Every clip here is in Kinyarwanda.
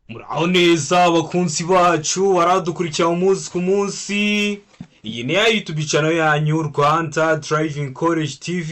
Muraho neza abakunzi bacu baradukurikira umunsi ku munsi. Iyi ni ya YouTube channel yanyu, Rwanda Driving College TV,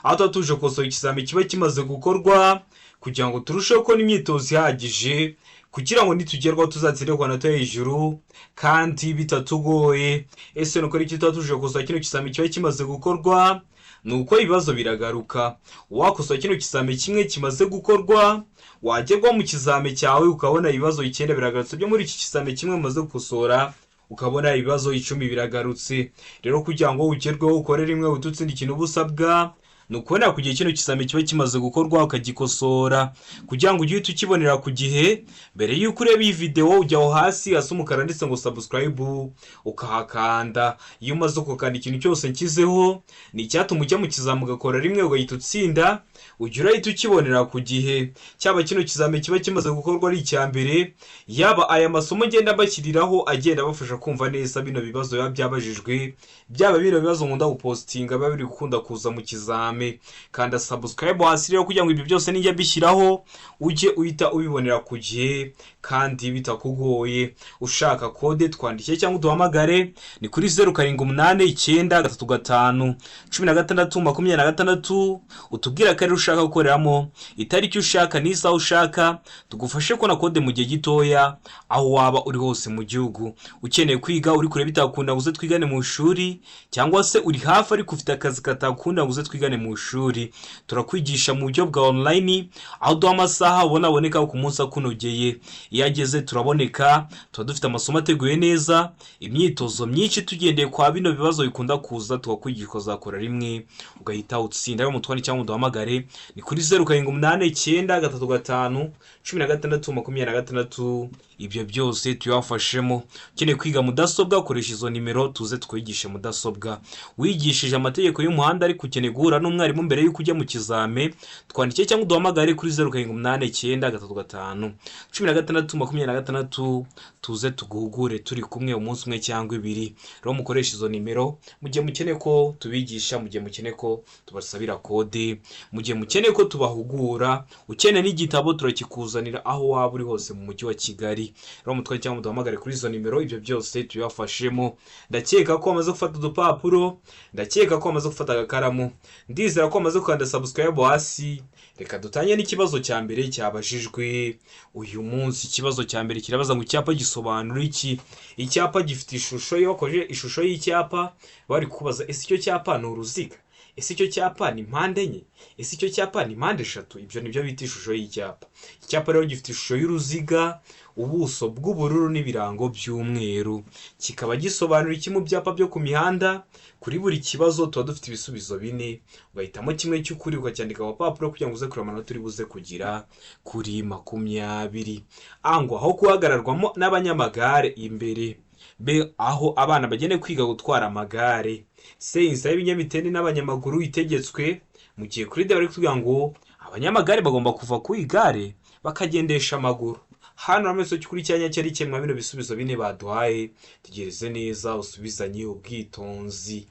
aho tuba tuje gukosora ikizami kiba kimaze gukorwa kugira ngo turusheho kubona imyitozo ihagije, kugira ngo nitugerwaho tuzatsinde ku manota yo hejuru kandi bitatugoye. Ese nuko iki tuba tuje gukosora kino kizami kiba kimaze gukorwa? Ni uko ibibazo biragaruka. Wakosora kino kizami kimwe kimaze gukorwa, wagerwa mu kizami cyawe ukabona ibibazo icyenda biragarutse byo muri iki kizami kimwe umaze gukosora, ukabona ibibazo 10 biragarutse. Rero kugira ngo ugerweho ukore rimwe uhite utsinda, ikintu uba usabwa ni ukubonera ku gihe kino kizami kiba kimaze gukorwa, ukagikosora kugira ngo ujye uhita ukibonera ku gihe. Mbere y'uko ureba iyi videwo, ujya aho hasi hasa umukara ndetse ngo "subscribe", ukahakanda. Iyo umaze gukanda, ikintu cyose nshyizeho ni icyatuma ujya mu kizami ugakora rimwe ugahita utsinda, ujya urahita ukibonera ku gihe. Cyaba kino kizami kiba kimaze gukorwa ari icya mbere, yaba aya masomo ngenda mbashyiriraho agenda abafasha kumva neza bino bibazo biba byabajijwe, byaba bino bibazo nkunda gupostinga biba biri gukunda kuza mu kizami, kanda subscribe hasi rero kugira ngo ibyo byose nijya mbishyiraho ujye uhita ubibonera ku gihe kandi bitakugoye. Ushaka kode, twandike cyangwa uduhamagare, ni kuri 0789351626. Utubwire akarere ushaka gukoreramo, itariki ushaka n'isaha ushaka, tugufashe kubona kode mu gihe gitoya aho waba uri hose mu gihugu. Ukeneye kwiga uri kure bitakunda ngo uze twigane mu ishuri, cyangwa se uri hafi ariko ufite akazi katakunda ngo uze twigane mu ishuri, turakwigisha mu buryo bwa online, aho duha amasaha ubona aboneka ku munsi akunogeye. Iyo ageze turaboneka, tuba dufite amasomo ateguye neza, imyitozo myinshi tugendeye kwa bino bibazo bikunda kuza, tukakwigisha ukazakora rimwe ugahita utsinda. Rero mutwandikire cyangwa muduhamagare, ni kuri 0789351626. Ibyo byose tuyafashemo. Ukeneye kwiga mudasobwa, koresha izo nimero tuze twigishe mudasobwa. Wigishije amategeko y'umuhanda ariko ukeneye guhura n'umwarimu mbere y'uko ujya mu kizame, twandike cyangwa uduhamagare kuri 0789351626, tuze tuguhugure turi kumwe umunsi umwe cyangwa ibiri. Rero mukoreshe izo nimero mu gihe mukeneye ko tubigisha, mu gihe mukeneye ko tubasabira kode, mu gihe mukeneye ko tubahugura. Ukeneye n'igitabo turakikuzanira aho waba uri hose mu mujyi wa Kigali. Rero mutwandikire cyangwa muduhamagare kuri izo nimero, ibyo byose tubibafashemo. Ndakeka ko wamaze gufata udupapuro, ndakeka ko wamaze gufata agakaramu, ndizera ko wamaze gukanda subscribe hasi. Reka dutangire n'ikibazo cya mbere cyabajijwe uyu munsi. Ikibazo cya mbere kirabaza ngo: icyapa gisobanura iki? Icyapa gifite ishusho. Iyo bakoze ishusho y'icyapa, bari kubaza: ese icyo cyapa ni uruziga? Ese icyo cyapa ni mpande enye? Ese icyo cyapa ni mpande eshatu? Ibyo nibyo bita ishusho y'icyapa. Icyapa rero gifite ishusho y'uruziga, ubuso bw'ubururu n'ibirango by'umweru. Kikaba gisobanura iki mu byapa byo ku mihanda? Kuri buri kibazo tuba dufite ibisubizo bine, ugahitamo kimwe cy'ukuri ukacyandika ku gapapuro kugira ngo uze kureba amanota uri buze kugira kuri 20. A ngo aho guhagararwamo n'abanyamagare imbere, B aho abana bagenewe kwiga gutwara amagare, C inzira y'ibinyamitende n'abanyamaguru itegetswe, mu gihe kuri D bari kutubwira ngo abanyamagare bagomba kuva ku igare bakagendesha amaguru. Hano hamwe kuri cyanya cyari kimwe bino bisubizo bine baduhaye. Tegereze neza, usubizanye ubwitonzi.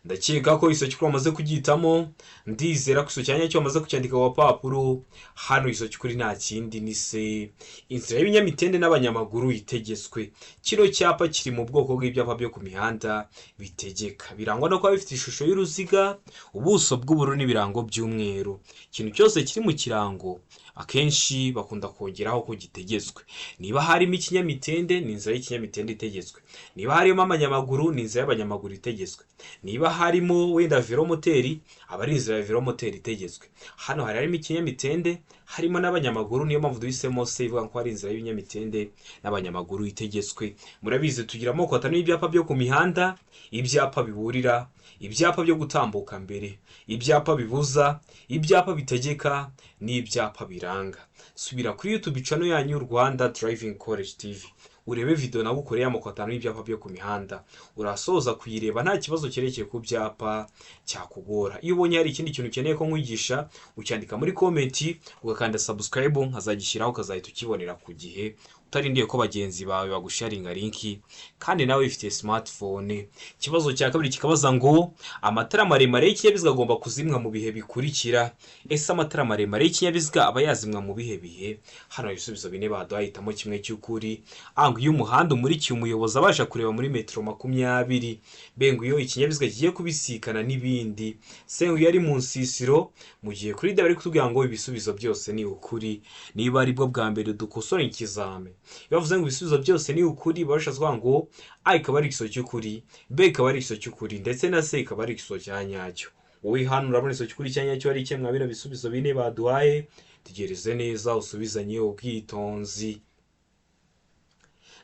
Ndakeka ko icyo cy'ukuri wamaze kugihitamo, ndizera ko icyo cyanya cyo wamaze kucyandika ku gapapuro. Hano icyo cy'ukuri nta kindi, ni C, inzira y'ibinyamitende n'abanyamaguru itegetswe. Kino cyapa kiri mu bwoko bw'ibyapa byo ku mihanda bitegeka, birangwa no kuba bifite ishusho y'uruziga, ubuso bw'ubururu n'ibirango by'umweru. Ikintu cyose kiri mu kirango akenshi bakunda kongeraho ko gitegetswe. Niba harimo ikinyamitende, ni inzira y'ikinyamitende itegetswe. Niba harimo abanyamaguru, ni inzira y'abanyamaguru itegetswe. Niba harimo wenda velomoteri, aba ari inzira ya velomoteri itegetswe. Hano hari harimo ikinyamitende, harimo n'abanyamaguru, niyo mpamvu duhisemo C ivuga ko ari inzira y'ibinyamitende n'abanyamaguru itegetswe. Murabizi, tugira amoko atanu y'ibyapa byo ku mihanda: ibyapa biburira, ibyapa byo gutambuka mbere, ibyapa bibuza, ibyapa bitegeka n'ibyapa biranga. Subira kuri YouTube channel yanyu, Rwanda Driving College TV. Urebe video nagukoreye y'amoko 5 y'ibyapa byo ku mihanda. Urasoza kuyireba nta kibazo cyerekeye ku byapa cyakugora. Iyo ubonye hari ikindi kintu ukeneye ko nkwigisha, ucyandika muri comment, ugakanda subscribe, nkazagishyiraho ukazahita ukibonera ku gihe, utarindiye ko bagenzi bawe bagusharinga link kandi nawe wifitiye smartphone. Ikibazo cya kabiri kikabaza ngo amatara maremare y'ikinyabiziga agomba kuzimwa mu bihe bikurikira. Ese amatara maremare y'ikinyabiziga aba yazimwa mu bihe bihe? Hano hari ibisubizo bine baduhaye, hitamo kimwe cy'ukuri. A ngo iyo umuhanda umurikiye umuyobozi abasha kureba muri metero 20. B ngo iyo ikinyabiziga kigiye kubisikana n'ibindi. C ngo iyo ari mu nsisiro. Mu gihe kuri D bari kutubwira ngo ibisubizo byose ni ukuri. Niba aribwo bwa mbere dukosora ikizame, iyo bavuze ngo ibisubizo byose ni ukuri, baba bashatse kuvuga ngo A ikaba ari igisubizo cy'ukuri, B ikaba ari igisubizo cy'ukuri, ndetse na C ikaba ari igisubizo cya nyacyo. Wowe hano urabona igisubizo cy'ukuri cya nyacyo ari ikihe mwa bino bisubizo bine baduhaye? Tegereze neza, usubizanye ubwitonzi.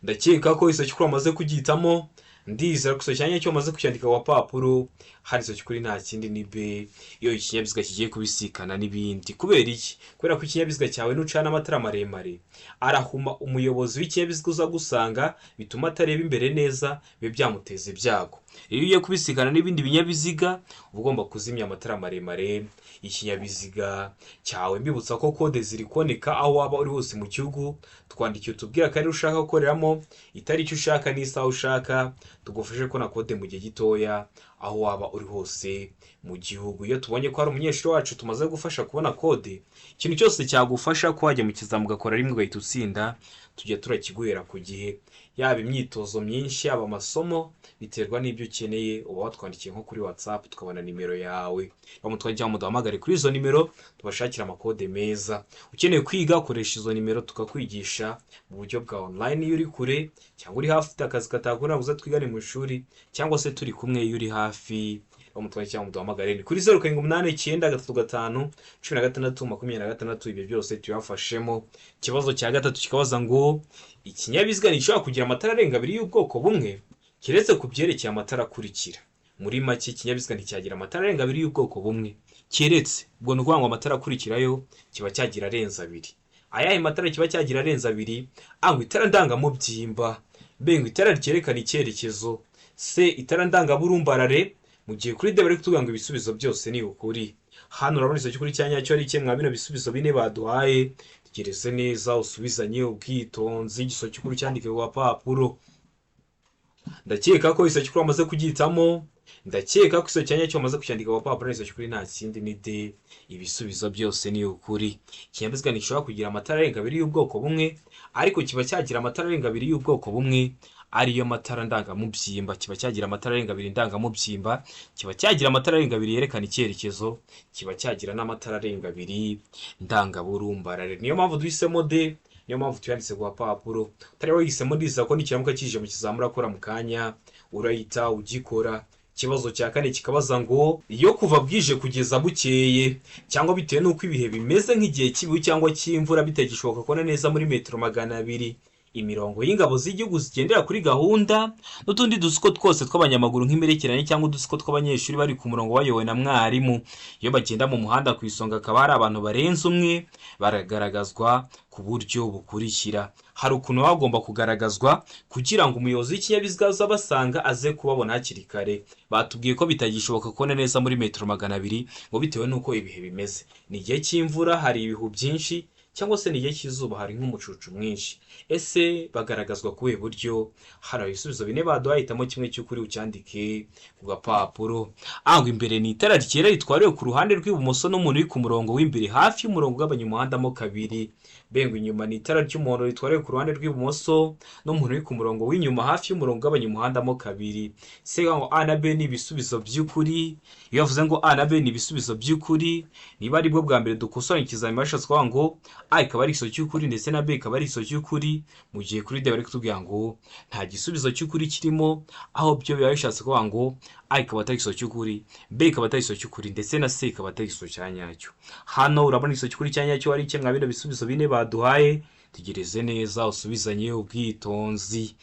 Ndakeka ko igisubizo cy'ukuri wamaze kugihitamo. Ndizera ko igisubizo cya nyacyo wamaze kucyandika ku gapapuro. Hari igisubizo cy'ukuri nta kindi, ni B, iyo ikinyabiziga kigiye kubisikana n'ibindi. Kubera iki? Kubera ko ikinyabiziga cyawe nucana amatara maremare arahuma umuyobozi w'ikinyabiziga uza gusanga, bituma atareba imbere neza, bibe byamuteza ibyago. Iyo ugiye kubisikana n'ibindi binyabiziga, uba ugomba kuzimya amatara maremare y'ikinyabiziga cyawe. Mbibutsa ko kode ziri kuboneka aho waba uri hose mu gihugu. Twandikiye utubwira akarere ushaka gukoreramo, itariki ushaka n'isaha ushaka, tugufashe kubona kode mu gihe gitoya aho waba uri hose mu gihugu. Iyo tubonye ko hari umunyeshuri wacu tumaze gufasha kubona kode, ikintu cyose cyagufasha ko wajya mu kizami ugakora rimwe ugahita utsinda, tujya turakiguhera ku gihe. Yaba imyitozo myinshi, yaba amasomo, biterwa n'ibyo ukeneye. Uba watwandikiye nko kuri WhatsApp tukabona nimero yawe, bamutwaye cyangwa muduhamagare kuri izo nimero tubashakira amakode meza. Ukeneye kwiga, koresha izo nimero tukakwigisha mu buryo bwa online iyo uri kure, cyangwa uri hafi ufite akazi katakunda uze twigane mu ishuri, cyangwa se turi kumwe iyo uri hafi. Bamutwaye cyangwa muduhamagare ni kuri 0789351626. Ibyo byose tuyafashemo. Ikibazo cya gatatu kikabaza ngo ikinyabiziga ntigishobora kugira amatara arenga abiri y'ubwoko bumwe, keretse ku byerekeye amatara akurikira. Muri make, ikinyabiziga nticyagira amatara arenga abiri y'ubwoko bumwe, keretse, ubwo ni ukuvuga ngo amatara akurikirayo kiba cyagira arenze abiri. Ayahe matara kiba cyagira arenze abiri? A ngo itara ndangamubyimba, B ngo itara ryerekana icyerekezo, C itara ndangaburumbarare. Mu gihe kuri D bari kutubwira ngo ibisubizo byose ni ukuri. Hano urabona igisubizo cy'ukuri cya nyacyo ari ikihe mwa bino bisubizo bine baduhaye? Tegereze neza, usubizanye ubwitonzi, igisubizo cy'ukuri cyandike ku gapapuro. Ndakeka ko igisubizo cy'ukuri wamaze kugihitamo. Ndakeka ko igisubizo cya nyacyo wamaze kucyandika ku gapapuro. Igisubizo cy'ukuri nta kindi, ni D, ibisubizo byose ni ukuri. Ikinyabiziga ntigishobora kugira amatara arenga abiri y'ubwoko bumwe, ariko kiba cyagira amatara arenga abiri y'ubwoko bumwe, ariyo matara ndangamubyimba. Kiba cyagira amatara arenga abiri ndangamubyimba, kiba cyagira amatara arenga abiri yerekana icyerekezo, kiba cyagira n'amatara arenga abiri ndangaburumbarare. Niyo mpamvu duhisemo D, niyo mpamvu tuyanditse ku gapapuro. Utari wahisemo, ndizera ko nikiramuka kije mu kizamura akora mu kanya urahita ugikora. Ikibazo cya kane kikabaza ngo iyo kuva bwije kugeza bukeye, cyangwa bitewe n'uko ibihe bimeze nk'igihe cy'ibihu cyangwa cy'imvura, bitagishoboka kubona neza muri metero 200 imirongo y'ingabo z'igihugu zigendera kuri gahunda n'utundi dutsiko twose tw'abanyamaguru nk'imperekerane cyangwa udutsiko tw'abanyeshuri bari ku murongo bayobowe na mwarimu, iyo bagenda mu muhanda ku isonga hakaba hari abantu barenze umwe, baragaragazwa ku buryo bukurikira. Hari ukuntu baba bagomba kugaragazwa kugira ngo umuyobozi w'ikinyabiziga aze abasanga aze kubabona hakiri kare. Batubwiye ko bitagishoboka kubona neza muri metero 200 ngo bitewe n'uko ibihe bimeze, ni igihe cy'imvura hari ibihu byinshi, cyangwa se ni igihe cy'izuba hari nk'umucucu mwinshi. Ese bagaragazwa ku buhe buryo? Hano hari ibisubizo bine baduhaye, hitamo kimwe cy'ukuri ucyandike ku gapapuro. A ngo imbere ni itara ryera ritwariwe ku ruhande rw'ibumoso n'umuntu uri ku murongo w'imbere hafi y'umurongo ugabanya umuhanda mo kabiri. B ngo inyuma ni itara ry'umuhondo ritwariwe ku ruhande rw'ibumoso n'umuntu uri ku murongo w'inyuma hafi y'umurongo ugabanya umuhanda mo kabiri. C ngo A na B ni ibisubizo by'ukuri. Iyo bavuze ngo A na B ni ibisubizo by'ukuri, niba aribwo bwa mbere dukosora ikizamini, bashatse kuvuga ngo A ikaba ari igisubizo cy'ukuri ndetse na B ikaba ari igisubizo cy'ukuri. Mu gihe kuri D bari kutubwira ngo nta gisubizo cy'ukuri kirimo, aho byo biba bishatse kuvuga ngo A ikaba atari igisubizo cy'ukuri, B ikaba atari igisubizo cy'ukuri, ndetse na C ikaba atari igisubizo cya nyacyo. Hano urabona igisubizo cy'ukuri cya nyacyo ari kimwe mwa bino bisubizo bine baduhaye? Tegereze neza, usubizanye ubwitonzi.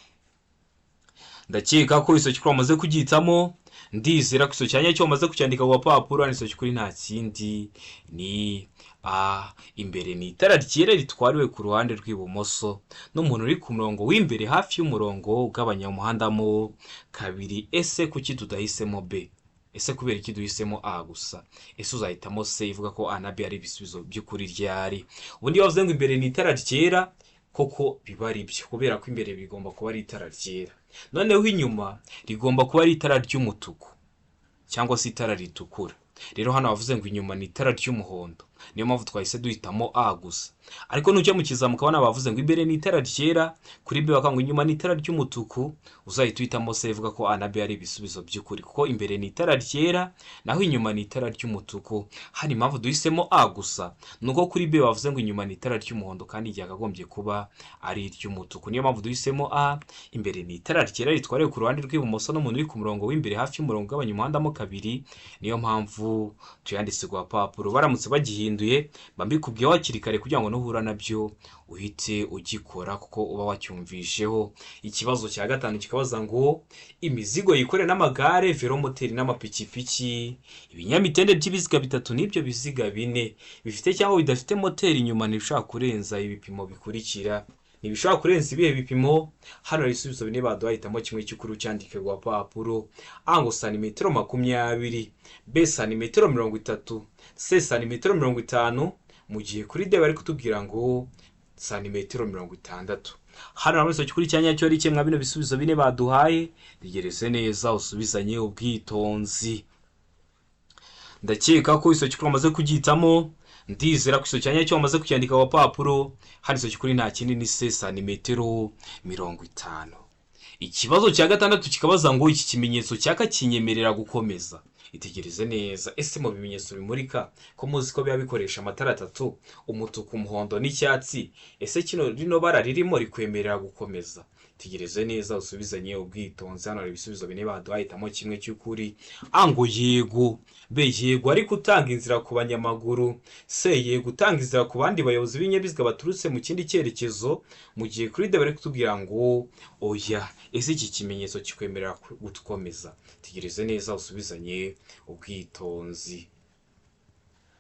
Ndakeka ko igisubizo cy'ukuri wamaze kugihitamo. Ndizera ko igisubizo cya nyacyo wamaze kucyandika ku gapapuro. Hano igisubizo cy'ukuri nta kindi, ni A, imbere ni itara ryera ritwariwe ku ruhande rw'ibumoso n'umuntu uri ku murongo w'imbere hafi y'umurongo ugabanya umuhanda mo kabiri. Ese kuki tudahisemo B? Ese kubera iki duhisemo A gusa? Ese uzahitamo C ivuga ko A na B ari ibisubizo by'ukuri ryari? Ubundi iyo bavuze ngo imbere ni itara ryera, koko biba ari byo, kubera ko imbere bigomba kuba ari itara ryera, noneho inyuma rigomba kuba ari itara ry'umutuku cyangwa se itara ritukura. Rero hano bavuze ngo inyuma ni itara ry'umuhondo, niyo mpamvu twahise duhitamo A gusa. Ariko nujya mu kizami ukabona bavuze ngo imbere ni itara ryera, kuri B bakavuga ngo inyuma ni itara ry'umutuku, uzahita uhitamo C ivuga ko A na B ari ibisubizo by'ukuri, kuko imbere ni itara ryera naho inyuma ni itara ry'umutuku. Hano impamvu duhisemo A gusa ni uko kuri B bavuze ngo inyuma ni itara ry'umuhondo kandi ryakagombye kuba ari iry'umutuku. Niyo mpamvu duhisemo A. Imbere ni itara ryera ritwariwe ku ruhande rw'ibumoso n'umuntu uri ku murongo w'imbere hafi y'umurongo ugabanya umuhanda mo kabiri. Niyo mpamvu tuyanditse ku gapapuro. Baramutse bagihinduye, mba mbikubwiyeho hakiri kare kugira ngo nuhura nabyo uhite ugikora, kuko uba wacyumvisheho. Ikibazo cya gatanu kikabaza ngo imizigo yikorewe n'amagare, velomoteri n'amapikipiki, ibinyamitende by'ibiziga bitatu n'ibyo biziga bine bifite cyangwa bidafite moteri inyuma ntibishobora kurenza ibipimo bikurikira. Ntibishobora kurenza ibihe bipimo? Hano hari ibisubizo bine baduhaye, hitamo kimwe cy'ukuri ucyandike ku gapapuro. A ngo santimetero 20, B santimetero 30, C santimetero 50, mu gihe kuri D bari kutubwira ngo santimetero 60. Hano urabona cy'ukuri cya nyacyo ari kimwe bino bisubizo bine baduhaye. Tegereze neza, usubizanye ubwitonzi. Ndakeka ko iso cy'ukuri wamaze kugihitamo, ndizera ko iso cya nyacyo wamaze kucyandika ku gapapuro. Hano iso cy'ukuri nta kindi, ni C, santimetero 50. Ikibazo cya gatandatu kikabaza ngo iki kimenyetso cyaka kinyemerera gukomeza. Itegereze neza. Ese mu bimenyetso bimurika, ko muzi ko biba bikoresha amatara atatu, umutuku, umuhondo n'icyatsi, ese kino rino bara ririmo rikwemerera gukomeza? Tegereze neza, usubizanye ubwitonzi. Hano hari ibisubizo bine baduhaye, hitamo kimwe cy'ukuri. A ngo yego, B yego ariko utanga inzira ku banyamaguru, C yego utanga inzira ku bandi bayobozi b'ibinyabiziga baturutse mu kindi cyerekezo, mu gihe kuri D bari kutubwira ngo oya. Ese iki kimenyetso kikwemerera gukomeza? Tegereze neza, usubizanye ubwitonzi.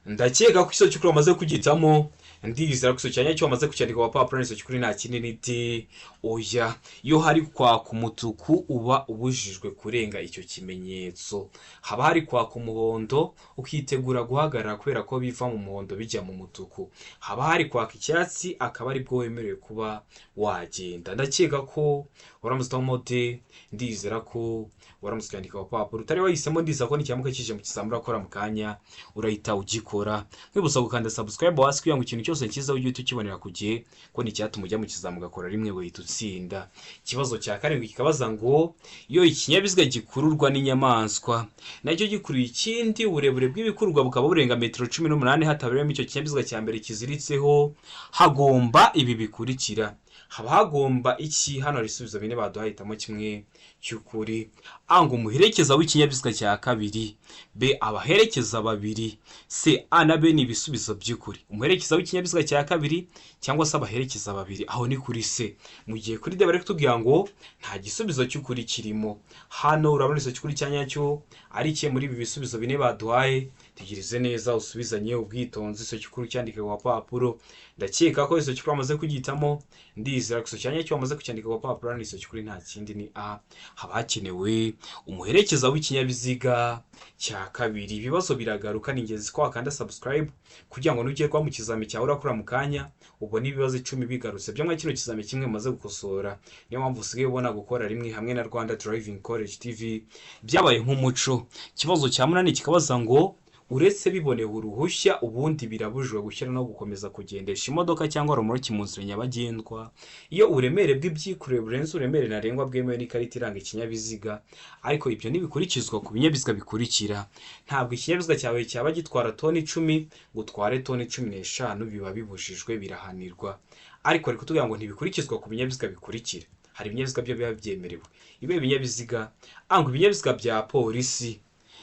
Ndakeka ko iso cy'ukuri wamaze kugihitamo, ndizera ko iso cya nyacyo wamaze kucyandika ku gapapuro. Iso cy'ukuri nta kindi, ni D, oya. Iyo hari kwaka umutuku uba ubujijwe kurenga icyo kimenyetso. Haba hari kwaka umuhondo ukitegura guhagarara, kubera ko biva mu muhondo bijya mu mutuku. Haba hari kwaka icyatsi akaba aribwo wemerewe kuba wagenda. Ndakeka ko waramutse uhitamo D, ndizera ko waramutse ucyandika ku gapapuro. Utari wahisemo, ndizera ko nikiramuka kije mu kizami urakora mu kanya urahita ugikora. Nkwibutsa gukanda subscribe hasi kugira ngo ikintu cyose cyiza ujye uhita ukibonera ku gihe, ko ni icyatuma ujya mu kizami ugakora rimwe uhita utsinda. Ikibazo cya karindwi kikabaza ngo iyo ikinyabiziga gikururwa n'inyamaswa nacyo gikuruye ikindi, uburebure bw'ibikururwa bukaba burenga metero 18 hatabereyemo icyo kinyabiziga cya mbere kiziritseho, hagomba ibi bikurikira. Haba hagomba iki? Hano hari ibisubizo bine baduhaye, hitamo kimwe cy'ukuri. A ngo umuherekeza w'ikinyabiziga cya kabiri, B abaherekeza babiri, C A na B ni ibisubizo by'ukuri. Umuherekeza w'ikinyabiziga cya kabiri cyangwa se abaherekeza babiri, aho ni kuri C, mu gihe kuri D bari kutubwira ngo nta gisubizo cy'ukuri kirimo. Hano urabona igisubizo cy'ukuri cya nyacyo ari ikihe muri ibi bisubizo bine baduhaye? Tegereze neza, usubizanye ubwitonzi, icyo cy'ukuri cyandike ku gapapuro. Ndakeka ko icyo cy'ukuri wamaze kugihitamo, ndizera ko icyo cya nyacyo wamaze kucyandika ku gapapuro. Hano icyo cy'ukuri nta kindi, ni A, haba hakenewe umuherekeza w'ikinyabiziga cya kabiri. Ibibazo biragaruka, ni ingenzi ko wakanda subscribe kugira ngo nugerwa mu kizami cyawe urakora mu kanya ubone ibibazo 10 bigarutse byo muri kino kizami kimwe mumaze gukosora. Niyo mpamvu usigaye ubona gukora rimwe hamwe na Rwanda Driving College TV byabaye nk'umuco. Ikibazo cya munani kikabaza ngo uretse bibonewe uruhushya, ubundi birabujijwe gushyira no gukomeza kugendesha imodoka cyangwa romoroki mu nzira nyabagendwa iyo uburemere bw'ibyikorewe burenze uburemere ntarengwa bwemewe n'ikarita iranga ikinyabiziga. Ariko ibyo ntibikurikizwa ku binyabiziga bikurikira. Ntabwo ikinyabiziga cyawe cyaba gitwara toni 10 ngo utware toni 15, biba bibujijwe, birahanirwa. Ariko ari kutubwira ngo ntibikurikizwa ku binyabiziga bikurikira. Hari ibinyabiziga byo biba byemerewe. Ibi binyabiziga: A ngo ibinyabiziga bya polisi,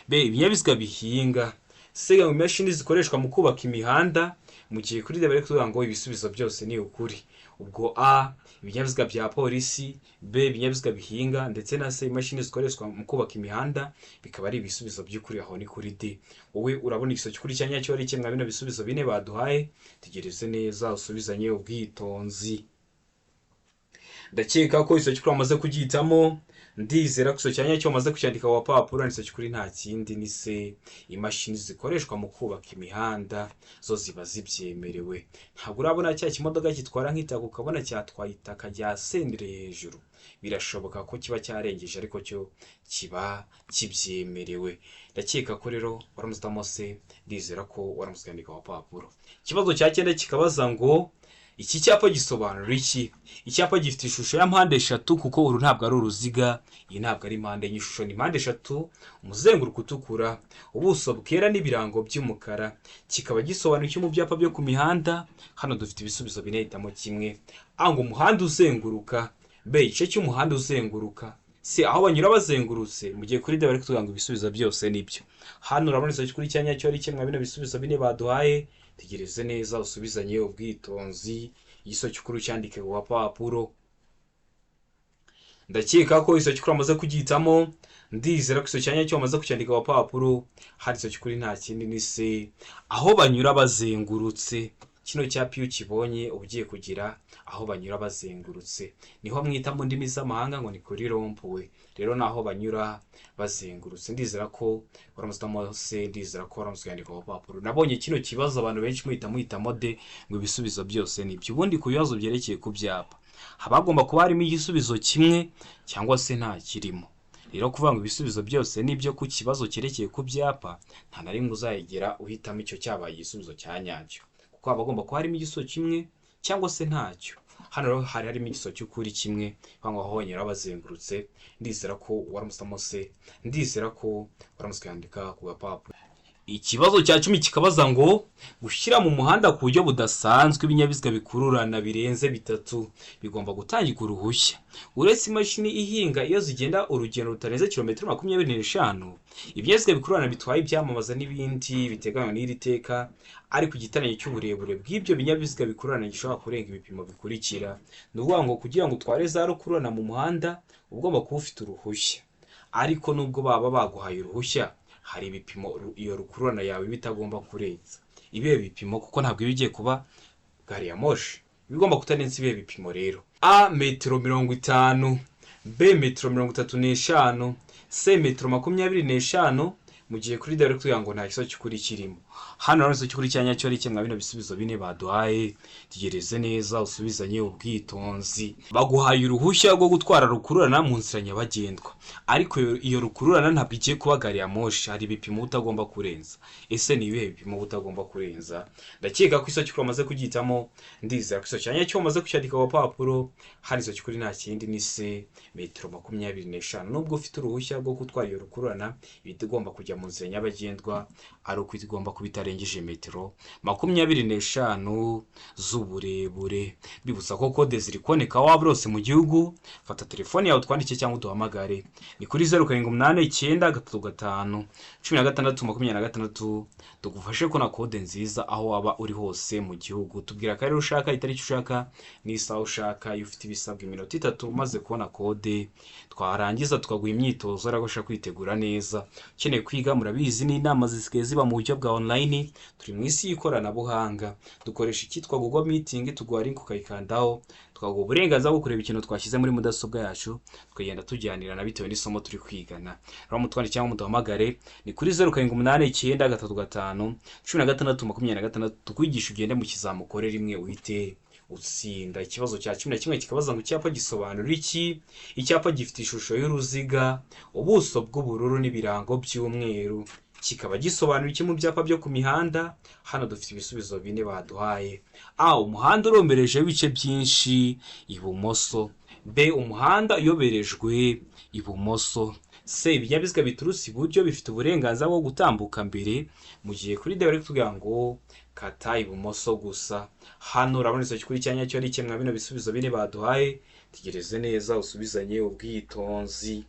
B ibinyabiziga bihinga, C ngo imashini zikoreshwa mu kubaka imihanda, Mu gihe kuri D bari kuvuga ngo ibisubizo byose ni ukuri. Ubwo A, ibinyabiziga bya polisi, B, ibinyabiziga bihinga, ndetse na C, imashini zikoreshwa mu kubaka imihanda, bikaba ari ibisubizo by'ukuri. Aho ni kuri D. Wowe urabona igisubizo cy'ukuri cya nyacyo ari kimwe bino bisubizo bine baduhaye? Tegereze neza usubizanye ubwitonzi. Ndakeka ko igisubizo cy'ukuri wamaze kugihitamo. Ndizera ko igisubizo cya nyacyo wamaze kucyandika ku gapapuro. Igisubizo cy'ukuri nta kindi, ni C, imashini zikoreshwa mu kubaka imihanda zo ziba zibyemerewe. Ntabwo urabona cya kimodoka gitwara nk'itaka, ukabona cyatwaye itaka ryasendereye hejuru? Birashoboka ko kiba cyarengeje, ariko cyo kiba kibyemerewe. Ndakeka ko rero waramutse uhitamo C. Ndizera ko waramutse ukandika ku gapapuro. Ikibazo cya cyenda kikabaza ngo: iki cyapa gisobanura iki? Icyapa gifite ishusho ya mpande eshatu, kuko uru ntabwo ari uruziga, iyi ntabwo ari mpande enye, ishusho ni mpande eshatu, umuzenguruko utukura, ubuso bwera n'ibirango by'umukara. Kikaba gisobanura iki mu byapa byo ku mihanda? Hano dufite ibisubizo bine, hitamo kimwe. A, ngo umuhanda uzenguruka; B, igice cy'umuhanda uzenguruka; C, aho banyura bazengurutse; mu gihe kuri D bari kutubwira ngo ibisubizo byose nibyo. Hano urabona igisubizo cy'ukuri cya nyacyo ari kimwe bino bisubizo bine baduhaye? Tegereze neza usubizanye ubwitonzi, igisubizo cy'ukuri ucyandike ku gapapuro. Ndakeka ko igisubizo cy'ukuri wamaze kugihitamo. Ndizera ko igisubizo cya nyacyo wamaze kucyandika ku gapapuro. Hari igisubizo cy'ukuri nta kindi, ni C, aho banyura bazengurutse. Kino cyapa iyo ukibonye uba ugiye kugira aho banyura bazengurutse, niho mwita mu ndimi z'amahanga ngo ni kuri rond-point. Rero ni aho banyura bazengurutse. Ndizera ko waramutse uhitamo C. Ndizera ko waramutse uyandika ku gapapuro. Nabonye kino kibazo abantu benshi muhitamo D, ngo ibisubizo byose ni ibyo. Ubundi ku bibazo byerekeye ku byapa haba hagomba kuba harimo igisubizo kimwe cyangwa se nta kirimo. Rero kuvuga ngo ibisubizo byose ni ibyo ku kibazo cyerekeye ku byapa, nta na rimwe uzayigera uhitamo icyo cyabaye igisubizo cya nyacyo, kuko haba hagomba kuba harimo igisubizo kimwe cyangwa se ntacyo. Hano rero hari harimo igisubizo cy'ukuri kimwe, ngo aho banyura bazengurutse. Ndizera ko waramutse C. Ndizera ko waramutse uyandika ku gapapuro. Ikibazo cya 10 kikabaza ngo: gushyira mu muhanda ku buryo budasanzwe ibinyabiziga bikururana birenze bitatu bigomba gutangirwa uruhushya, uretse imashini ihinga iyo zigenda urugendo rutarenze kilometero 25, ibinyabiziga bikururana bitwaye ibyamamaza n'ibindi biteganywa n'iri teka, ariko igiteranyo cy'uburebure bw'ibyo binyabiziga bikururana gishobora kurenga ibipimo bikurikira. Ni ukuvuga ngo kugira ngo utware za rukururana mu muhanda uba ugomba kuba ufite uruhushya, ariko nubwo baba baguhaye uruhushya, hari ibipimo iyo rukururana yawe iba itagomba kurenza. Ibihe bipimo? Kuko ntabwo iba igiye kuba gari ya moshi. Iba igomba kutarenza ibihe bipimo rero? A, metero 50; B, metero 35; C, metero 25; mu gihe kuri D bari kutubwira ngo nta gisubizo cy'ukuri kirimo. Hano rero igisubizo cy'ukuri cya nyacyo ari kimwe bino bisubizo bine baduhaye. Tegereze neza usubizanye ubwitonzi. Baguhaye uruhushya rwo gutwara rukururana mu nzira nyabagendwa, ariko iyo rukururana ntabwo igiye kuba gari ya moshi. Hari ibipimo utagomba kurenza. Ese ni ibihe bipimo utagomba kurenza? Ndakeka ko igisubizo cy'ukuri wamaze kugihitamo. Ndizera ko igisubizo cya nyacyo wamaze kucyandika ku gapapuro. Hano igisubizo cy'ukuri nta kindi, ni C, metero 25. Nubwo ufite uruhushya rwo gutwara iyo rukururana, iba igomba kujya mu nzira nyabagendwa ari uko igomba kuba itarengeje metero 25 z'uburebure. Bibutsa ko kode ziri kuboneka waba uri hose mu gihugu. Fata telefone yawe twandike cyangwa uduhamagare, ni kuri 0789351626, tugufashe kubona kode nziza aho waba uri hose mu gihugu. Tubwira akarere ushaka, itariki ushaka n'isaha ushaka. Iyo ufite ibisabwa, iminota 3 umaze kubona kode, twarangiza tukaguha imyitozo aragufasha kwitegura neza. Ukeneye kwiga, murabizi n'inama zisigaye ziba mu buryo bwa online. Turi mu isi y'ikoranabuhanga, dukoresha icyitwa Google Meeting. Tuguha link ukayikandaho, tukaguha uburenganzira bwo kureba ikintu twashyize muri mudasobwa yacu, tukagenda tujyanirana bitewe n'isomo turi kwigana. Rero mutwandike cyangwa muduhamagare, ni kuri 0789351626, tukwigisha ugende mu kizamukore rimwe uhite utsinda. Ikibazo cya 11 kikabaza ngo: icyapa gisobanura iki? Icyapa gifite ishusho y'uruziga, ubuso bw'ubururu n'ibirango by'umweru, kikaba gisobanura iki mu byapa byo ku mihanda? Hano dufite ibisubizo bine baduhaye. A, umuhanda uromberejeho ibice byinshi ibumoso; B, umuhanda uyoberejwe ibumoso; C, ibinyabiziga biturutse iburyo bifite uburenganzira bwo gutambuka mbere; mu gihe kuri D bari kutubwira ngo kata ibumoso gusa. Hano urabona icyo kuri cya nyacyo ari kimwe bino bisubizo bine baduhaye? Tegereze neza usubizanye ubwitonzi.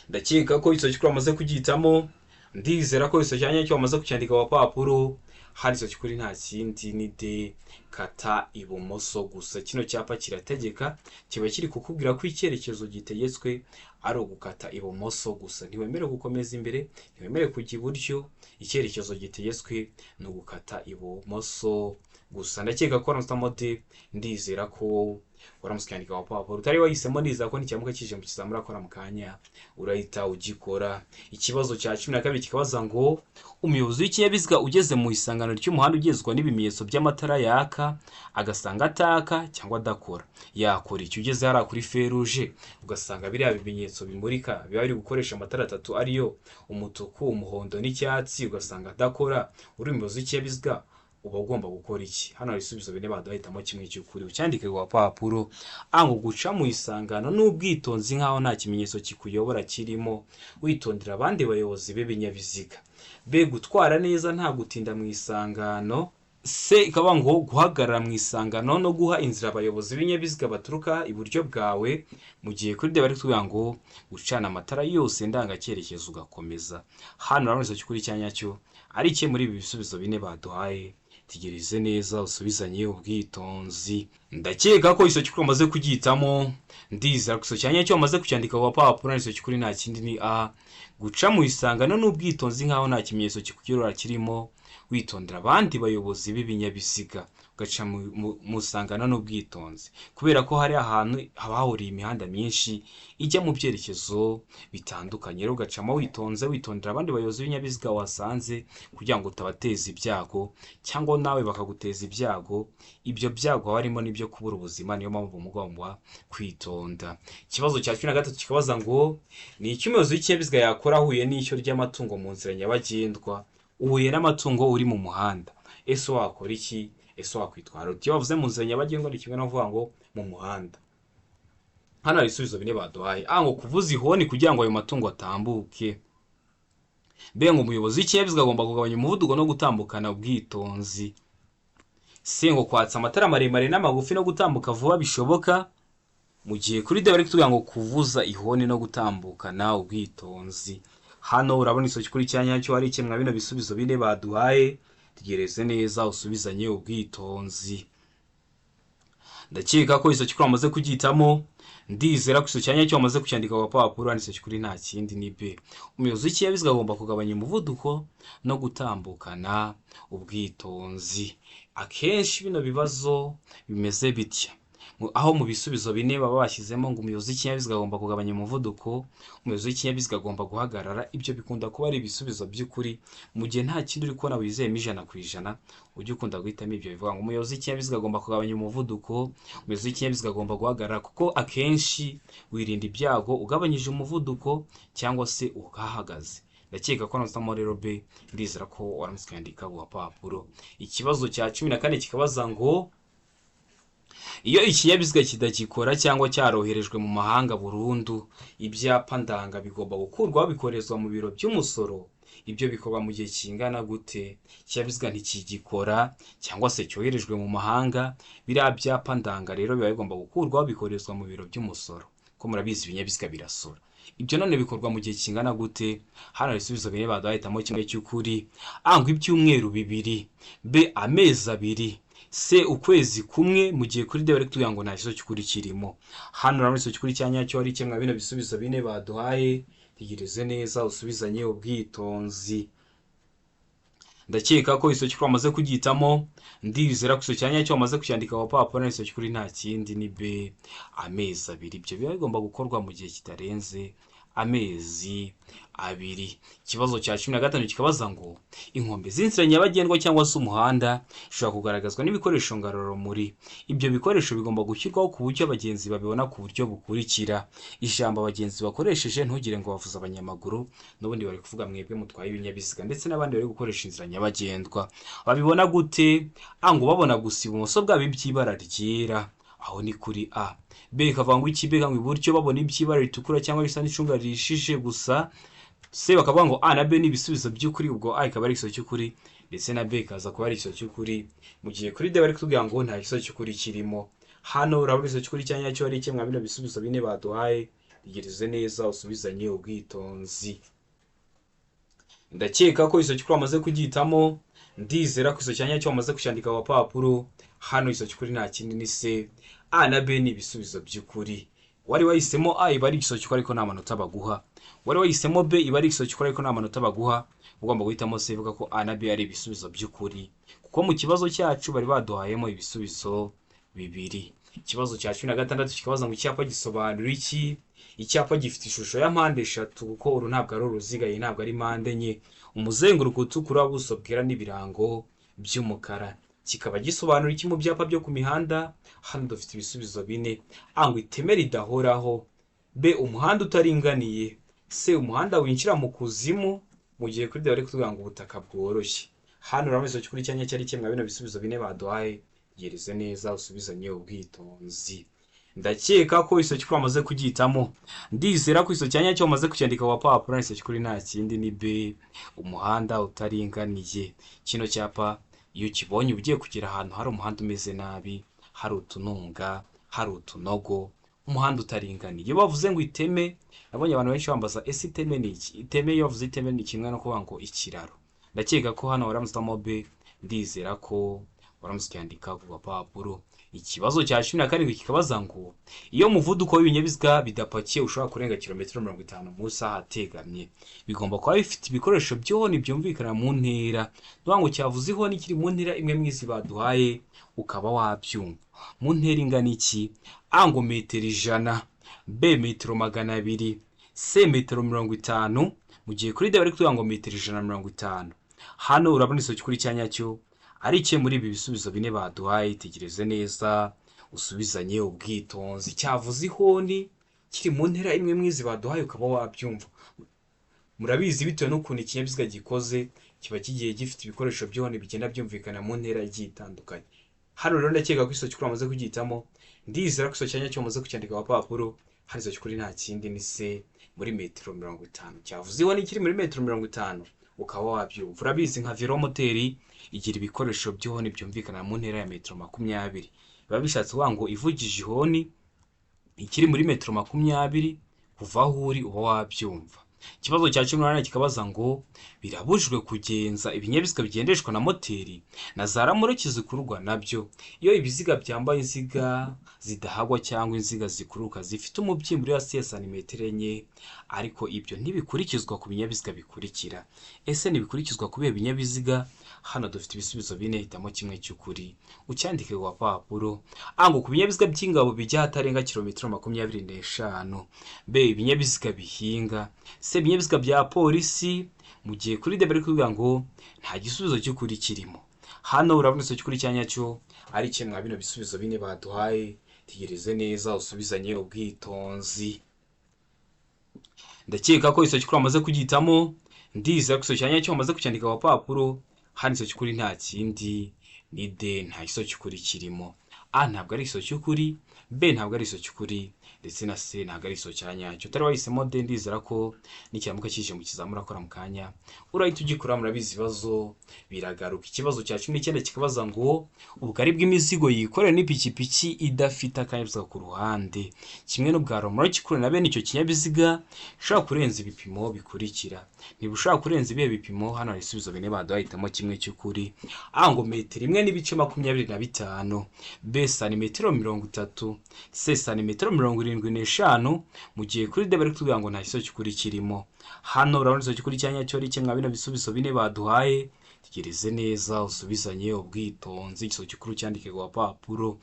Ndakeka ko icyo cy'ukuri wamaze kugihitamo. Ndizera ko icyo cya nyacyo wamaze kucyandika ku gapapuro. Hari icyo kuri nta kindi ni D, kata ibumoso gusa. Kino cyapa kirategeka, kiba kiri kukubwira ko icyerekezo gitegetswe ari ugukata ibumoso gusa. Ntiwemerewe gukomeza imbere, ntiwemerewe kujya iburyo, icyerekezo gitegetswe ni ugukata ibumoso gusa. Ndakeka ko waramutse D, ndizera ko waramutse ukandika ku papuro utari wahisemo, ndizera ko nikiramuka kije mu kizamini urakora mu kanya urahita ugikora. Ikibazo cya 12 kikabaza ngo umuyobozi w'ikinyabiziga ugeze mu isangano ry'umuhanda ugezwa n'ibimenyetso by'amatara yaka agasanga ataka cyangwa adakora, yakora iki? Ugeze hariya kuri feruje ugasanga biriya bimenyetso bimurika biba biri gukoresha amatara atatu ariyo umutuku, umuhondo n'icyatsi, ugasanga adakora, uri umuyobozi w'ikinyabiziga uba ugomba gukora iki? Hano hari ibisubizo bine baduhitamo kimwe cy'ukuri, ucyandike ku gapapuro. A ngo guca mu isangano n'ubwitonzi nk'aho nta kimenyetso kikuyobora kirimo, witondera abandi bayobozi b'ibinyabiziga. B gutwara neza nta gutinda mu isangano. C ikaba ngo guhagarara mu isangano no guha inzira abayobozi b'ibinyabiziga baturuka iburyo bwawe, mu gihe kuri D bari kutubwira ngo gucana amatara yose ndangacyerekezo ugakomeza. Hano urabona icyo cy'ukuri cya nyacyo ari iki muri ibi bisubizo bine baduhaye? Tegereze neza usubizanye ubwitonzi. Ndakeka ko icyo cy'ukuri wamaze kugihitamo, ndizera ko icyo cya nyacyo wamaze kucyandika ku gapapuro. Icyo cy'ukuri nta kindi ni A, guca mu isangano n'ubwitonzi nk'aho nta kimenyetso kikuyobora kirimo, witondera abandi bayobozi b'ibinyabiziga, ugaca mu isangano n'ubwitonzi, kubera ko hari ahantu haba hahuriye imihanda myinshi ijya mu byerekezo bitandukanye. Rero ugacamo witonze, witondera abandi bayobozi b'ibinyabiziga wasanze, kugira ngo utabateza ibyago cyangwa nawe bakaguteza ibyago. Ibyo byago haba harimo n'ibyo kubura ubuzima, niyo mpamvu mugomba kwitonda. Ikibazo cya 13 kikabaza ngo ni iki umuyobozi w'ikinyabiziga yakora ahuye n'ishyo ry'amatungo mu nzira nyabagendwa? Uhuye n'amatungo uri mu muhanda, ese wakora iki? Ese wakwitwara ute? Iyo bavuze mu nzira nyabagendwa ni kimwe no kuvuga ngo mu muhanda. Hano hari ibisubizo bine baduhaye. A ngo kuvuza ihoni kugira ngo ayo matungo atambuke. B ngo umuyobozi w'ikinyabiziga agomba kugabanya umuvuduko no gutambukana ubwitonzi. C ngo kwatsa amatara maremare n'amagufi no gutambuka vuba bishoboka, mu gihe kuri D bari kutubwira ngo kuvuza ihoni no gutambukana ubwitonzi. Hano urabona isoki kuri cya nyacyo ari kimwe bino bisubizo bine baduhaye. Tegereze neza usubizanye ubwitonzi. Ndakeka ko icyo kuri wamaze kugihitamo, ndizera ko icyo cya nyacyo wamaze kucyandika ku gapapuro. Handitse kuri nta kindi ni B, umuyobozi w'ikinyabiziga agomba kugabanya umuvuduko no gutambukana ubwitonzi. Akenshi bino bibazo bimeze bitya, aho mu bisubizo bine baba bashyizemo ngo umuyobozi w'ikinyabiziga agomba kugabanya umuvuduko, umuyobozi w'ikinyabiziga agomba guhagarara, ibyo bikunda kuba ari ibisubizo by'ukuri. Mu gihe nta kindi uri kubona wizeyemo 100%, ujye ukunda guhitamo ibyo bivuga ngo umuyobozi w'ikinyabiziga agomba kugabanya umuvuduko, umuyobozi w'ikinyabiziga agomba guhagarara, kuko akenshi wirinda ibyago ugabanyije umuvuduko cyangwa se uhahagaze. Ndakeka ko nusamo rero B, ndizera ko waramutse ukandika ku gapapuro. Ikibazo cya 14 kikabaza ngo iyo ikinyabiziga kidagikora cyangwa cyaroherejwe mu mahanga burundu, ibyapa ndanga bigomba gukurwaho bikoherezwa mu biro by'umusoro. Ibyo bikorwa mu gihe kingana gute? Ikinyabiziga ntikigikora cyangwa se cyoherejwe mu mahanga, biriya byapa ndanga rero biba bigomba gukurwaho bikoherezwa mu biro by'umusoro, ko murabizi ibinyabiziga birasora. Ibyo none bikorwa mu gihe kingana gute? Hano hari ibisubizo bine baduhitamo kimwe cy'ukuri. A ngo ibyumweru 2, B amezi 2, C ukwezi kumwe, mu gihe kuri D bari kutubwira ngo nta gisubizo cy'ukuri kirimo. Hano urabona igisubizo cy'ukuri cya nyacyo ari kimwe bino bisubizo bine baduhaye. Tegereze neza usubizanye ubwitonzi. Ndakeka ko igisubizo cy'ukuri wamaze kugihitamo, ndizera ko igisubizo cya nyacyo wamaze kucyandika ku gapapuro. Igisubizo cy'ukuri nta kindi ni B, amezi 2. Ibyo biba bigomba gukorwa mu gihe kitarenze amezi 2. Ikibazo cya 15 kikabaza ngo inkombe z'inzira nyabagendwa cyangwa se umuhanda zishobora kugaragazwa n'ibikoresho ngarurarumuri. Ibyo bikoresho bigomba gushyirwaho ku buryo abagenzi babibona ku buryo bukurikira. Ijambo abagenzi bakoresheje, ntugire ngo bavuze abanyamaguru, n'ubundi bari kuvuga mwebwe mutwaye ibinyabiziga ndetse n'abandi bari gukoresha inzira nyabagendwa. Babibona gute? A ngo babona gusa ibumoso bwabo iby'ibara ryera, aho ni kuri A. B ikavuga ngo iki? B ngo iburyo babona iby'ibara ritukura cyangwa risa n'icunga rihishije gusa. C bakavuga ngo A na B ni ibisubizo by'ukuri, ubwo A ikaba ari igisubizo cy'ukuri ndetse na B ikaza kuba ari igisubizo cy'ukuri, mu gihe kuri D bari kutubwira ngo nta gisubizo cy'ukuri kirimo. Hano urabona igisubizo cy'ukuri cya nyacyo ari kimwe bino bisubizo bine baduhaye. Tegereze neza usubizanye ubwitonzi. Ndakeka ko igisubizo cy'ukuri wamaze kugihitamo, Ndizera ko icyo cyanya cyo wamaze kucyandika ku gapapuro. Hano icyo cy'ukuri nta kindi ni C. A na B ni ibisubizo by'ukuri. Wari wahisemo A, iba ari igisubizo cy'ukuri, ariko nta manota baguha. Wari wahisemo B, iba ari igisubizo cy'ukuri, ariko nta manota baguha. Ugomba guhitamo C, ivuga ko A na B ari ibisubizo by'ukuri, kuko mu kibazo cyacu bari baduhayemo ibisubizo bibiri. Ikibazo cya 16 kikabaza ngo icyapa gisobanura iki? Icyapa gifite ishusho ya mpande eshatu, kuko uru ntabwo ari uruziga, iyi ntabwo ari mpande enye, umuzenguruko utukura, ubuso bwera n'ibirango by'umukara, kikaba gisobanura iki mu byapa byo ku mihanda? Hano dufite ibisubizo bine. A ngo iteme ridahoraho, B umuhanda utaringaniye, C umuhanda winjira mu kuzimu, mu gihe kuri D bari kutubwira ngo ubutaka bworoshye. Hano urabona icyo kuri cyanya cyari kimwe bino bisubizo bine baduhaye. Gereze neza, usubizanye ubwitonzi. Ndakeka ko icyo cy'ukuri wamaze kugihitamo. Ndizera ko icyo cyanya cyo wamaze kucyandika ku gapapuro. Icyo cy'ukuri nta kindi ni B, umuhanda utaringaniye. Kino cyapa iyo ukibonye uba ugiye kugera ahantu hari umuhanda umeze nabi, hari utununga, hari utunogo, umuhanda utaringaniye. Iyo bavuze ngo iteme, nabonye abantu benshi bambaza: ese iteme ni iki? Iteme, iyo bavuze iteme, ni kimwe no kuvuga ngo ikiraro. Ndakeka ko hano waramutse B. Ndizera ko waramutse ucyandika ku gapapuro. Ikibazo cya 17 kikabaza ngo iyo umuvuduko w'ibinyabiziga bidapakiye ushobora kurenga kilometero 50 mu isaha ateganye, bigomba kuba bifite ibikoresho by'ihoni byumvikana mu ntera. Nuvuga ngo cyavuze ihoni kiri mu ntera imwe mu izi baduhaye, ukaba wabyumva. Mu ntera ingana iki? A ngo metero 100, B metero 200, C metero 50, mu gihe kuri D bari kutubwira ngo metero 150. Hano urabona isomo cy'ukuri cya nyacyo ari ikihe muri ibi bisubizo bine baduhaye? Tegereze neza, usubizanye ubwitonzi. Cyavuze ihoni kiri mu ntera imwe mu izi baduhaye, ukaba wabyumva. Murabizi, bitewe n'ukuntu ikinyabiziga gikoze, kiba kigiye gifite ibikoresho by'ihoni bigenda byumvikana mu ntera igiye itandukanye. Hano rero ndakeka ko isomo cy'ukuri wamaze kugihitamo. Ndizera ko isomo cya nyacyo wamaze kucyandika ku gapapuro. Hano isomo cy'ukuri nta kindi ni C, muri metero 50. Cyavuze ihoni kiri muri metero 50, ukaba wabyumva. Urabizi, nka velomoteri igira ibikoresho by'ihoni byumvikana mu ntera ya metero 20. Biba bishatse kuvuga ngo ivugije ihoni ikiri muri metero 20 kuva aho uri, uba wabyumva. Ikibazo cya 18 kikabaza ngo birabujijwe kugenza ibinyabiziga bigendeshwa na moteri na za ramoroki zikururwa nabyo iyo ibiziga byambaye inziga zidahagwa cyangwa inziga zikururuka zifite umubyimba uri hasi ya santimetero 4, ariko ibyo ntibikurikizwa ku binyabiziga bikurikira. Ese ntibikurikizwa ku bihe binyabiziga? Hano dufite ibisubizo bine, hitamo kimwe cy'ukuri ucyandike ku gapapuro. A ngo ku binyabiziga by'ingabo bijya ahatarenga kilometero 25, B ibinyabiziga bihinga, C ibinyabiziga bya polisi, mu gihe kuri D bari kuvuga ngo nta gisubizo cy'ukuri kirimo. Hano urabona icyo cy'ukuri cya nyacyo ari kimwe mwa bino bisubizo bine baduhaye. Tegereze neza, usubizanye ubwitonzi. Ndakeka ko icyo cy'ukuri wamaze kugihitamo. Ndizera ko icyo cya nyacyo wamaze kucyandika ku gapapuro. Hano icyo cy'ukuri nta kindi ni D, nta gisubizo cy'ukuri kirimo. A ntabwo ari igisubizo cy'ukuri, B ntabwo ari igisubizo cy'ukuri, ndetse na C ntabwo ari igisubizo cya nyacyo. Utari wahisemo D, ndizera ko nikiramuka kije mu kizamini urakora mu kanya urahita ugikora. Murabizi, ibibazo biragaruka. Ikibazo cya 19 kikabaza ngo ubugari bw'imizigo yikorewe n'ipikipiki idafite akanyabiziga ku ruhande kimwe n'ubwa romoroki ikuruwe na bene icyo kinyabiziga ishobora kurenza ibipimo bikurikira, ntibushobora kurenza ibihe bipimo? Hano hari ibisubizo bine baduhaye, hitamo kimwe cy'ukuri. A ngo metero 1.25, B santimetero 30, C santimetero 75, mu gihe kuri D bari kutubwira ngo nta gisubizo cy'ukuri kirimo. Hano urabona igisubizo cy'ukuri cya nyacyo ari kimwe bino bisubizo bine baduhaye. Tegereze neza, usubizanye ubwitonzi, igisubizo cy'ukuri cyandike ku gapapuro.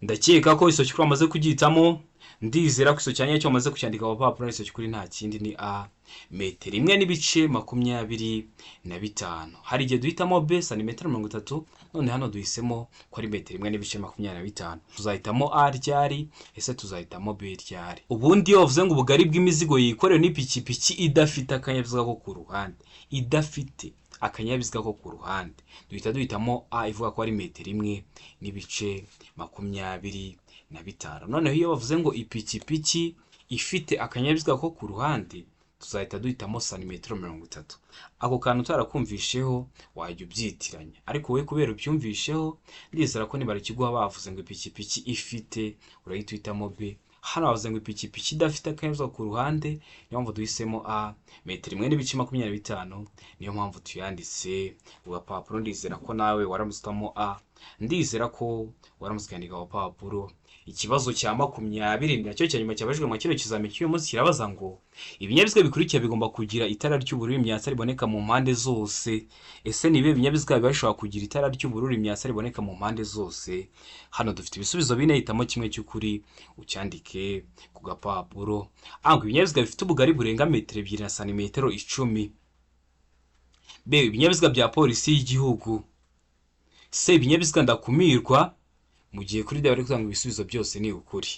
Ndakeka ko igisubizo cy'ukuri wamaze kugihitamo. Ndizera ko igisubizo cya nyacyo wamaze kucyandika ku gapapuro. Igisubizo cy'ukuri nta kindi ni A, metero 1.25. Hari igihe duhitamo B, santimetero 30, none hano duhisemo ko ari metero 1.25. Tuzahitamo A ryari? Ese tuzahitamo B ryari? Ubundi iyo bavuze ngo ubugari bw'imizigo yikorewe n'ipikipiki idafite akanyabiziga ko ku ruhande, idafite akanyabiziga ko ku ruhande, duhita duhitamo A ivuga ko ari metero 1.25. Noneho iyo bavuze ngo ipikipiki ifite akanyabiziga ko ku ruhande, tuzahita duhitamo santimetero 30. Ako kantu utarakumvisheho wajya ubyitiranya, ariko wowe kubera ubyumvisheho, ndizera ko nibara ikiguha bavuze ngo ipikipiki ifite, urahita uhitamo B. Hano bavuze ngo ipikipiki idafite akanyabiziga ku ruhande, niyo mpamvu duhisemo A, metero 1.25, niyo mpamvu tuyanditse ku gapapuro. Ndizera ko nawe waramutse uhitamo A, ndizera ko waramutse ukandika ku gapapuro. Ikibazo cya 20 nacyo cya nyuma cyabajijwe mu kino kizami cy'uyu munsi kirabaza ngo: ibinyabiziga bikurikira bigomba kugira itara ry'ubururu imyatsa riboneka mu mpande zose. Ese ni ibihe binyabiziga biba bishobora kugira itara ry'ubururu imyatsa riboneka mu mpande zose? Hano dufite ibisubizo bine, hitamo kimwe cy'ukuri ucyandike ku gapapuro. A, ngo ibinyabiziga bifite ubugari burenga metero 2 na santimetero 10. B, ibinyabiziga bya Polisi y'Igihugu. C, ibinyabiziga ndakumirwa. Mu gihe kuri D bari kuvuga ngo ibisubizo byose ni ukuri.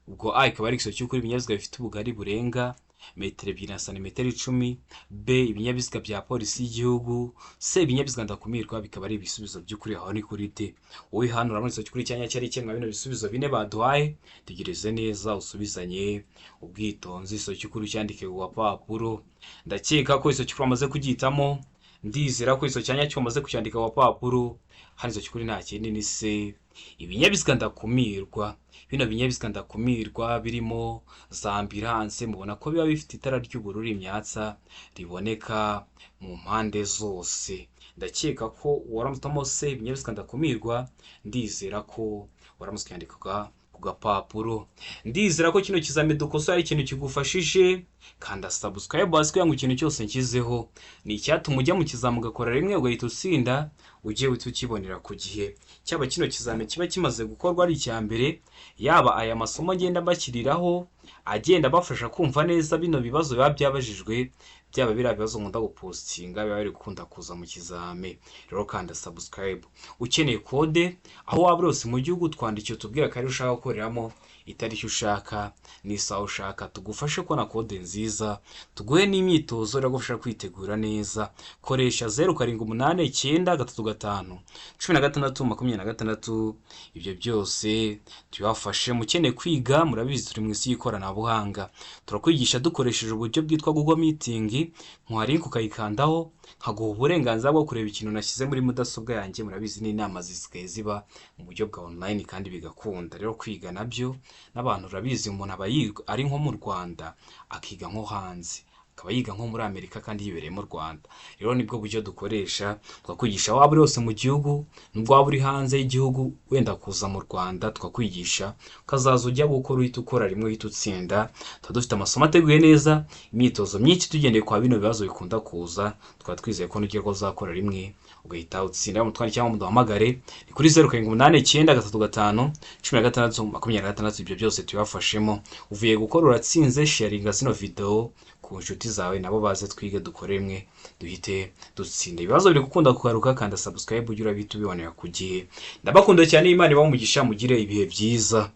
Ubwo A ikaba ari igisubizo cy'ukuri, ibinyabiziga bifite ubugari burenga metero 2 na santimetero 10. B, ibinyabiziga bya Polisi y'Igihugu. C, ibinyabiziga ndakumirwa, bikaba ari ibisubizo by'ukuri. Aho ni kuri D. Wowe hano urabona igisubizo cy'ukuri cyanya cyari kimwe bino bisubizo bine baduhaye. Tegereze neza, usubizanye ubwitonzi, igisubizo cy'ukuri cyandike ku gapapuro. Ndakeka ko igisubizo cy'ukuri wamaze kugihitamo, ndizera ko igisubizo cya nyacyo wamaze kucyandika ku gapapuro. Hano igisubizo cy'ukuri nta kindi, ni C, ibinyabiziga ndakumirwa. Bino binyabiziga ndakumirwa birimo za ambulance, mubona ko biba bifite itara ry'ubururu imyatsa riboneka mu mpande zose. Ndakeka ko waramutse C, ibinyabiziga ndakumirwa, ndizera ko waramutse ukandika ku gapapuro. Ndizera ko kino kizami dukosora ari ikintu kigufashije. Kanda subscribe hasi kugira ngo ikintu cyose nshyizeho ni icyatuma ujya mu kizami ugakora rimwe ugahita utsinda, ujye uhita ukibonera ku gihe. Cyaba kino kizami kiba kimaze gukorwa ari icya mbere, yaba aya masomo agenda mbashyiriraho agenda abafasha kumva neza bino bibazo biba byabajijwe, byaba biriya bibazo nkunda gupostinga biba biri gukunda kuza mu kizami. Rero kanda subscribe. Ukeneye kode, aho waba uri hose mu gihugu, twandikiye utubwire akarere ushaka gukoreramo, itariki ushaka n'isaha ushaka, tugufashe kubona kode nziza, tuguhe n'imyitozo iragufasha kwitegura neza. Koresha 0789351626. Ibyo byose tubibafashe. Mukeneye kwiga, murabizi turi mu isi y'ikoranabuhanga, turakwigisha dukoresheje uburyo bwitwa Google Meeting. Nkuha link ukayikandaho, nkaguha uburenganzira bwo kureba ikintu nashyize muri mudasobwa yanjye. Murabizi n'inama zisigaye ziba mu buryo bwa online kandi bigakunda. Rero kwiga nabyo n'abantu, urabizi umuntu aba ari nko mu Rwanda akiga nko hanze, akaba yiga nko muri Amerika kandi yibereye mu Rwanda. Rero nibwo buryo dukoresha, tukakwigisha waba uri hose mu gihugu, nubwo waba uri hanze y'igihugu wenda kuza mu Rwanda, tukakwigisha ukazaza ujya gukora uhita ukora rimwe uhita utsinda. Tuba dufite amasomo ateguye neza, imyitozo myinshi tugendeye kwa bino bibazo bikunda kuza. Tukaba twizeye ko nugera ko uzakora rimwe ugahita utsinda. Mutwandikire cyangwa muduhamagare, ni kuri 0789351626. Ibyo byose tubibafashemo. Uvuye gukora uratsinze, sharinga zino video ku nshuti zawe, nabo baze twige, dukore rimwe duhite dutsinda. Ibibazo biri gukunda kugaruka. Kanda subscribe ujye urabihita ubibonera ku gihe. Ndabakunda cyane, Imana ibahe umugisha, mugire ibihe byiza.